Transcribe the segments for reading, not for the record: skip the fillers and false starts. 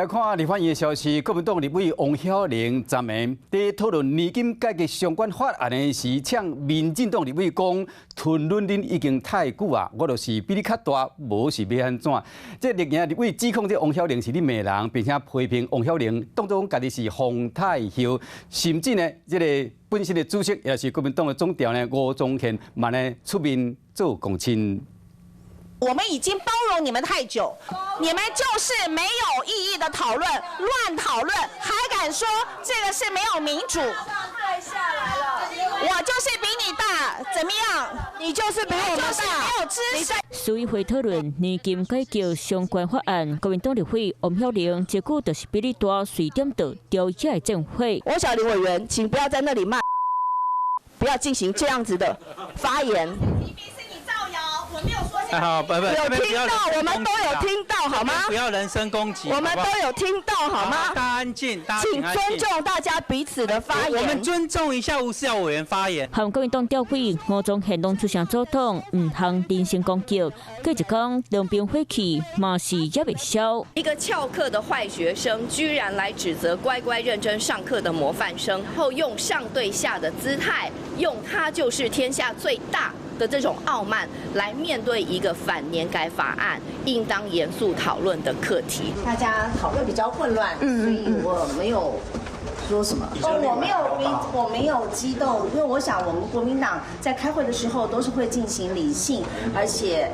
來看立法院的消息，國民黨立委王曉玲昨暝佇討論年金改革相關法案的時，嗆民進黨立委講，吞卵恁已經太久啊，我就是比你較大，無是欲按怎？這綠營立委指控這王曉玲是咧罵人，並且批評王曉玲當作家己是皇太后，甚至呢，這个本身的主席也是國民黨的總召呢吳宗憲，嘛呢出面做公親。我們已經包容你們太久，你們就是沒有意義的討論，亂討論，還敢說這個是沒有民主？太下來了！我就是比你大，怎麼樣？你就是比我們大，沒有知識。市議會討論年金改革相關法案，國民黨立委王曉玲這句就是比你大，隨點就調起來戰火。王曉玲委員，請不要在那裡罵，不要進行這樣子的發言。好，不不，有聽到，我們都有聽到，好嗎？不要人身攻擊，我們都有聽到，好嗎？大家安靜，請尊重大家彼此的發言。我們尊重一下吳思瑤委員發言。和國民黨召委吳宗憲攏出聲阻擋，毋通人身攻擊。過一工兩邊火氣嘛是猶未消。一個翹課的壞學生，居然來指責乖乖認真上課的模範生，後用上對下的姿態，用他就是天下最大的這種傲慢來面對一個反年改法案應當嚴肅討論的課題。大家討論比較混亂，所以我沒有說什麼。我沒有激動，因為我想我們國民黨在開會的時候都是會進行理性而且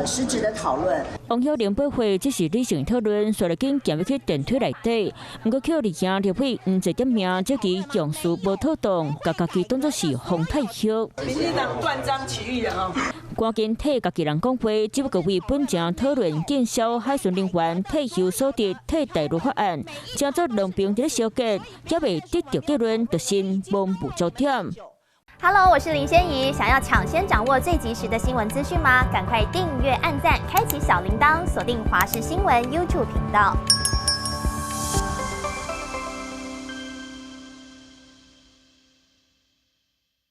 實質的討論。王曉玲駁回這是理性討論，煞來緊行入去電梯內底，毋過予綠營立委黃捷點名，這其用詞無妥當，共家己當作是皇太后。民進黨斷章取義啊！趕緊替家己人講話，只不過為本前討論禁銷海巡人員退休所得替待遇法案，成做兩邊佇咧相結，猶未得著結論，就先模糊焦點。 Hello，我是林仙怡，想要搶先掌握最及時的新聞資訊嗎？趕快訂閱、按讚、開啟小鈴鐺，鎖定華視新聞 YouTube 頻道。